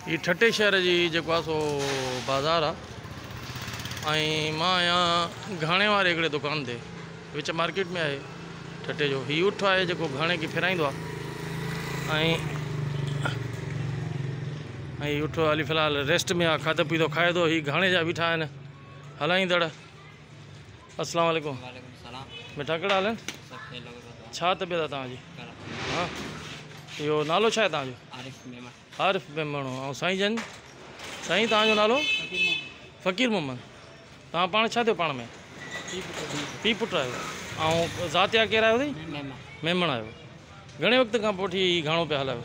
هي ٺٽي شهر جي جيڪو آهي سو بازار آهي ۽ مان آهيان گهاڻي واري هڪڙي دڪان تي وچ مارڪيٽ ۾ آهي ٺٽي جو هي اٺ آهي جيڪو گهاڻي کي ڦيرائيندو آهي ۽ ۽ اٺ هالي في الحال ريسٽ ۾ آهي کاڌو پيتو کائي ٿو هي گهاڻي جا بيٺا آهن هلائيندڙ السلام عليڪم مٺا ڪهڙا حال آهن ڇا طبيعت آهي توهان جي ها اهو نالو ڇا آهي توهان جو عارف ميمڻ ۽ سائين جن سائين توهان جو نالو فقير محمد توهان پاڻ ڇا ٿيو پاڻ ۾ پي پٽ آهيو ۽ ذات جا ڪير آهيو سائين ميمڻ آهيو گهڻي وقت کان پوء وٺي هي گهاڻو پيا هلايو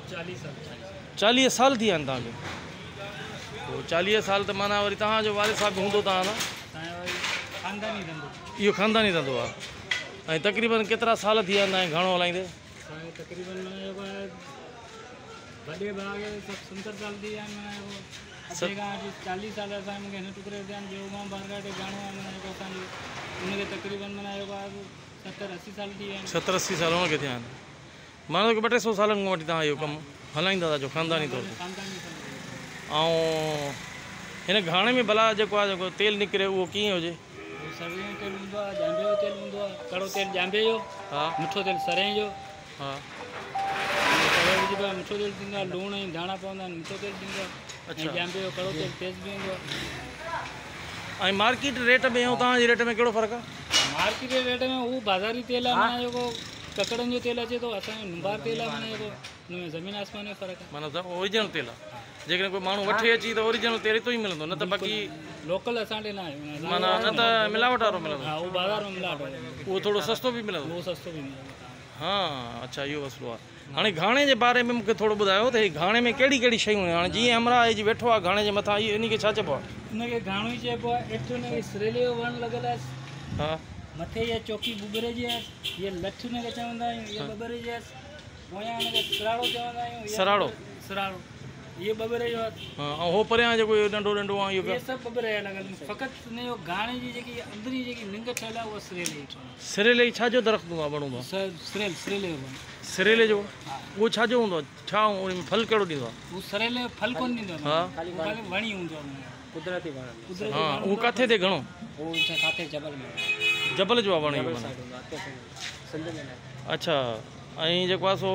40 سال ٿي ويا آهن توهان کي پوء 40 سال ته معنيٰ وري توهان جو والد صاحب به هوندو توهان سان اهو خانداني ڌنڌو آهي ۽ تقريبن ڪيترا سال ٿي ويا آهن توهان کي گهاڻو هلائيندي وڏي ڀاء کي سڀ 70 سال ٿي ويا آهن معنيٰ جيڪو ابي کان وٺي 40 سال اسان مون کي هن ٽڪري تي آهن ٻيو مان بارگاهه تي گهاڻو آهي معنيٰ جيڪو اسان جو ان کي تقريبن معنيٰ جيڪو آهي 70 80 سال ٿي ويا آهن. 70 80 سال ان کي ٿيا آهن معنيٰ ته ٻه ٽي سو سالن کان وٺي توهان اهو ڪم هلائيندا ٿا اچو خانداني طور تي ۽ هن گهاڻي ۾ ڀلا جيڪو آهي جيڪو تيل نڪري اهو ڪيئن هجي؟ سرهين جو تيل هوندو آهي ڄانڀي جو تيل هوندو آهي ڪڙو تيل ڄانڀي جو مٺو تيل سرهين جو. ها. ڪڙو وجهبو آهي مٺو تيل ٿيندو آهي لوڻ ۽ ڌاڻا پوندا آهن مٺو تيل ٿيندو آهي ۽ ڄانڀي جو ڪڙو تيل تيز به هوندو آهي. ۽ مارڪيٽ ريٽ ۾ ۽ توهان جي ريٽ ۾ ڪهڙو فرق آهي؟ مارڪيٽ جي ريٽ ۾ هو بازاري تيل آهي معنيٰ جيڪو ڪڪڙن جو تيل اچي ٿو اسان جو نمبار تيل آهي معنيٰ جيڪو ان ۾ زمين آسمان جو فرق آهي. معنيٰ اوريجنل تيل آهي جيڪڏهن ڪوئي ماڻهو وٺي اچي ته اوريجنل تيل اتو ئي ملندو نه ته باقي لوڪل اسان ڏي نه آهي معنيٰ نه ته ملاوٽ وارو ملندو. ها اهو بازار ۾ ملاوٽ وارو ملندو. اهو ٿورو سستو به ملندو. اهو سستو به ملندو. ها اڇا اهو مسئلو آهي هاڻي گهاڻي جي باري ۾ مونکي ٿورو ٻڌايو ته هي گهاڻي ۾ ڪهڙي ڪهڙي شيون آهن هاڻي جيئن همراهه هي جي ويٺو آهي گهاڻي جي مٿان اهو انهي کي ڇا چئبو آهي؟ ان کي گهاڻو ئي چئبو آهي هيٺ ان کي سريلي جو وڻ لڳل آهي ها مٿي اها چوڪي ٻٻر جي آهي هيء لٺ ان کي چوندا آهيون هيء ٻٻر جي آهي پويان ان کي سراڙو چوندا آهيون سراڙو سراڙو اهو ٻٻر جو آهي. ها ۽ هو پريان جيڪو اهو ننڍو ڏنڊو آهي اهو اهي سڀ ٻٻر جا لڳل آهن فقط ان جو گهاڻي جي جيڪي اندرين جيڪي ننگ ٺهيل آهي اها سريلي جي ٺهيل آهي. سريلي ڇا جو درخت هوندو آهي وڻ هوندو آهي؟ سريل سريلي جو وڻ. سريلي جو اهو ڇا جو هوندو آهي ڇا ان ۾ ڦل ڪهڙو ڏيندو آهي؟ هو سريلي جو ڦل ڪونه ڏيندو آهي ها اهو خالي وڻ ئي هوندو آهي. قدرتي وڻ. قدرتي ها وڻ اهو ڪاٿي ٿئي گهڻو؟ اهو ڪاٿي جبل ۾. جبل جو آهي وڻ اهو جبل سائيڊ هوندو آهي سنڌ ۾ نه. اڇا ۽ جيڪو آهي سو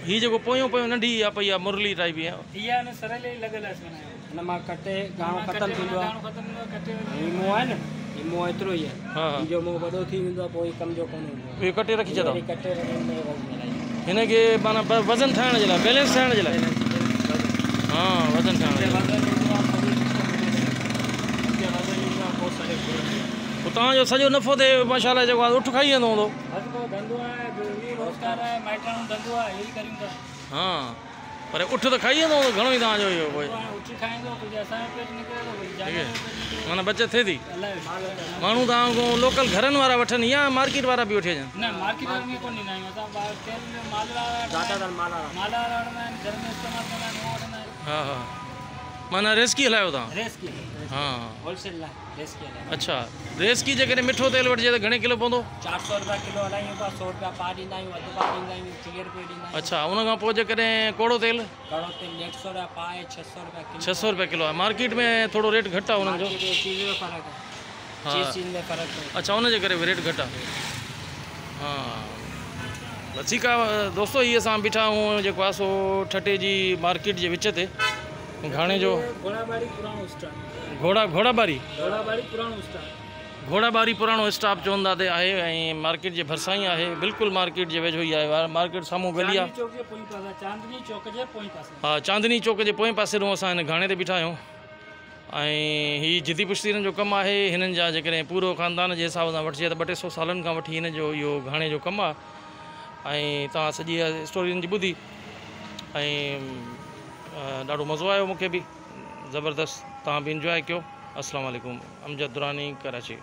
هي جيڪو پويون پويون ننڍي اها پئي آهي مرلي ٽائيپ اها. اها نه سريلي جي لڳل آهي معنيٰ. هن مان ڪٽي گهاڻو ختم ٿيندو آهي. گهاڻو ختم ٿيندو آهي ڪٽي وڃي. هي منهن آهي نه هي منهن ايترو ئي آهي. ها ها. هي جو منهن وڏو ٿي ويندو آهي پوء هي ڪم جو ڪونه هوندو آهي. اهو ڪٽي رکي ڇڏو. وري ڪٽي وري هن ۾ وزن هلائي. هن کي معنيٰ وزن ٺاهڻ جي لاء بيلنس ٺاهڻ جي لاء. ها وزن ٺاهڻ جي لاء. پوء توهان جو سڄو نفعو ته ماشاء الله جيڪو آهي اٺ کائي ويندو هوندو. بس پوء ڌنڌو آهي اهو روزگار آهي مائٽاڻو ڌنڌو آهي اهو ئي ڪريون ٿا. ها پر اٺ ته کائي ويندو هوندو گهڻو ئي توهان جو اهو پوء. اٺ کائيندو ڪجهه اسان جو پيٽ نڪري ٿو ڪجهه جانور جو پيٽ نڪري ٿو. معنيٰ بچت ٿئي ٿي. ماڻهو توهان کان لوڪل گهرن وارا وٺن يا مارڪيٽ وارا به وٺي اچن؟ نه مارڪيٽ وارن کي ڪونه ڏيندا آهيون اسان ٻاهر تيل مال وارا وٺندا آهن مال وارا وٺندا آهن گهر ۾ استعمال ڪندا آهن اهو وٺندا آهن. ها ها معنيٰ ريزڪي هلايو توهان؟ ريزڪي ها هول سيل لاء ريزڪي هلايو. اڇا ريزڪي جيڪڏهن مٺو تيل وٺجي ته گهڻي ڪلو پوندو؟ 400 رپيا ڪلو هلايون ٿا 100 رپيا پاء ڏيندا آهيون اڌ پاء ڏيندا آهيون 30 رپئي ڏيندا آهيون. اڇا ان کان پوء جيڪڏهن ڪوڙو تيل؟ ڪوڙو تيل 150 رپيا پاء آهي 600 رپيا ڪلو. 600 رپيا ڪلو آهي مارڪيٽ ۾ ٿورو ريٽ گهٽ آهي انهن جو. مارڪيٽ ۾ چيز جو فرق آهي. ها چيز چيز ۾ فرق آهي. اڇا ان جي ڪري به ريٽ گهٽ آهي. ها بس ٺيڪ آهي دوستو هي اسان بيٺا آهيون جيڪو آهي سو ٺٽي جي مارڪيٽ جي وچ تي گهاڻي جو گهوڙاٻاري پراڻو اسٽاپ. گهوڙا گهوڙاٻاري گهوڙاٻاري پراڻو اسٽاپ. گهوڙاٻاري پراڻو اسٽاپ چوندا تي آهي ۽ مارڪيٽ جي ڀرسان ئي آهي بلڪل مارڪيٽ جي ويجهو ئي آهي مارڪيٽ سامهون گلي آهي. چاندني چوڪ جي پوئين پاسي چاندني چوڪ جي پوئين پاسي. ها چاندني چوڪ جي پوئين پاسي رون اسان هن گهاڻي تي بيٺا آهيون ۽ هي جدي پشتي هنن جو ڪم آهي هنن جا جيڪڏهن پورو خاندان جي حساب سان وٺجي ته ٻه ٽي سو سالن کان وٺي هن جو اهو گهاڻي جو ڪم آهي ۽ توهان سڄي اسٽوري هن جي ٻڌي ۽ ڏاڍو مزو آيو مونکي به زبردست توهان به انجواء ڪيو السلام عليڪم امجد دراني ڪراچي.